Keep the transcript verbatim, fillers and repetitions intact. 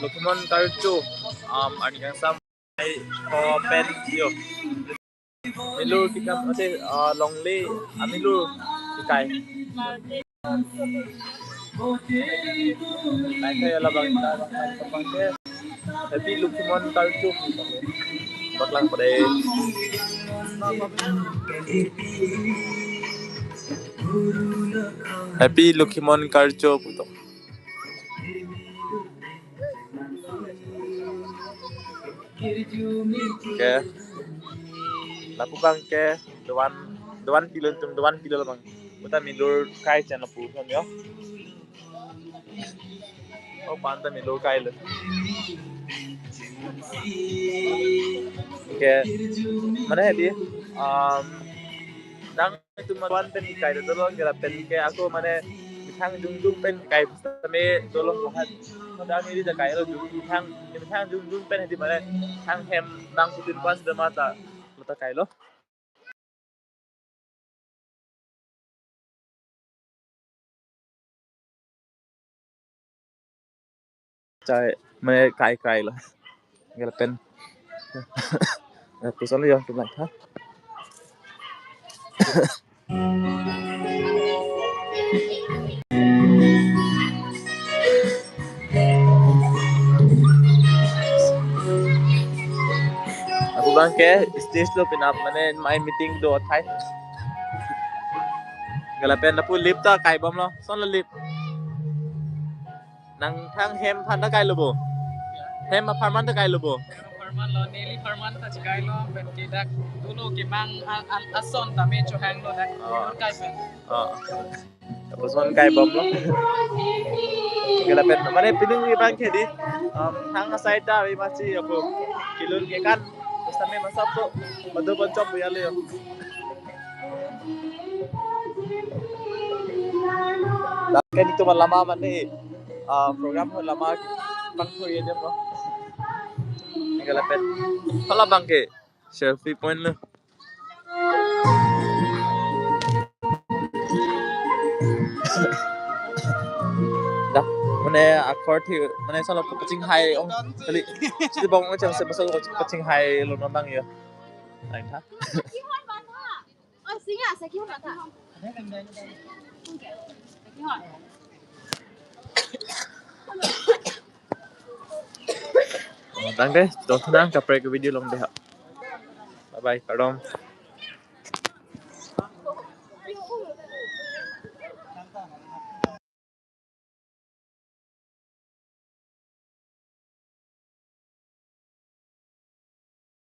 Lokhimon Karcho, um, arni kangsam, ai, ko pen, yo. Milur kikam, ate, uh, longle, amilur kikai. Kai kai ala bang, bang, bang, bang, bang, Happy Lokhimon Karcho. Baklang pada. Happy Lokhimon Karcho putok. Okay. Lapu bang ke doan, doan pilon tum, doan pilon bang. Puta milur kai channel pu kan yo. Oh, panta milur kai lo. Okay. Mane di, um, dang itum doan pen kai dolo, kela pen ke ako mane methang jongjong pen kai, tame dolong lahat. Dang ili ta kai lo, jong methang, methang jongjong pen di mane thang hem bang kutin pas de mata, mata kai lo. Chai, mane kai kai lo. Gala pen. Eh, puson lo yo, tum lang, ha? Lapu bang ke stage lo penap mane mai meeting do athai. Gala pen lapu lip ta kai bom lo, son lo lip. Nang thang hem aphan ta kai lo bo. Hem apharman ta kai lo bo. Apharman lo, neli apharman ta chikai lo, pen ke dak dolo kemang a-, a-, ason tame chohang lo dak. Oh. Kai pen. Oh. Lapuson kai bom lo. Gala pen mane pining ni bang ke di. Um, thang asai ta ave masi ako. Kilun ke kan. Basta me masap to. Madu boncom bu ya le yo. Lapen itum lama mane, ah, program ho lama pang ho ye dem lo. Gala pen. Hala bang ke selfie point lo. Dah, mane akhor thi, mane solo kaching hai ong kali. Siti bong macam se pasal kaching hai lo nonang yo. Lain tha. Kihon bang tha. Oh, singa sa kihon bang tha. Kihon. Oh, tangte, to nang kaprek video along dei ha. Bye bye, kardom.